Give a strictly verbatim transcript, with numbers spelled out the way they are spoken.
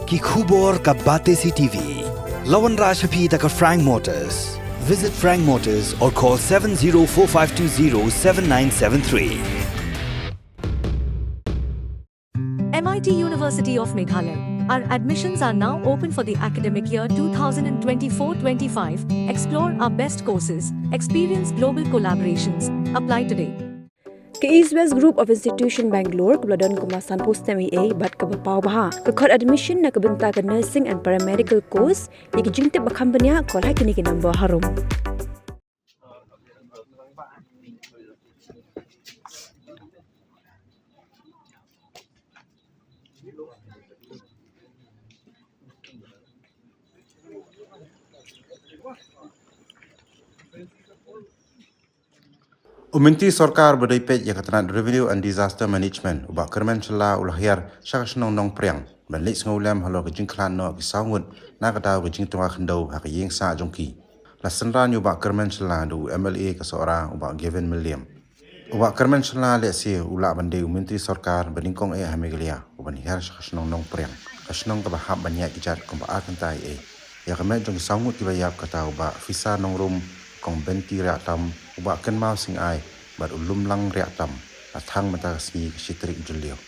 Ki khubor ka Batesi T V. La wanrah sha phi da ka Frank Motors. Visit Frank Motors or call seven zero four five two zero seven nine seven three. M I T University of Meghalaya. Our admissions are now open for the academic year two thousand twenty-four twenty-five. Explore our best courses, experience global collaborations. Apply today. Ka East West Group of Institution Bangalore kaba la don kumba sanphew snem eiei bad kaba paw bha ka khot admission na ka bynta ka nursing and paramedical course. Ïa ki jingtip ba kham bniah, call ha kine ki number harum. U Myntri Sorkar ba dei peit ïa ka tnat Revenue and Disaster Management, u Bah Kyrmen Shylla, u la hiar sha ka shnong Nongpriang ban leit sngewlem halor ka jingkhlad noh ki saw ngut na ka daw ka jingtyrwa khyndew ha ka ïing sah jong ki. La synran ïa u Bah Kyrmen Shylla da u M L A ka Sohra, u Bah Gavin Mylliem. U Bah Kyrmen Shylla lehse u lah ban dei u Myntri Sorkar ba nyngkong eh ha Meghalaya uban hiar sha ka shnong Nongpriang, ka shnong kaba hap ban ïaid kjat kumba ar kynta eiei. Ïa ka met jong ki saw ngut kiba ïap, kata u Bah Fisar Nongrum, Kong Benti Riahtam, u Bah Kynmaw Sing Ai bad u Lumlang Riahtam, la thang mynta ka sngi, ka shi tarik Jylliew.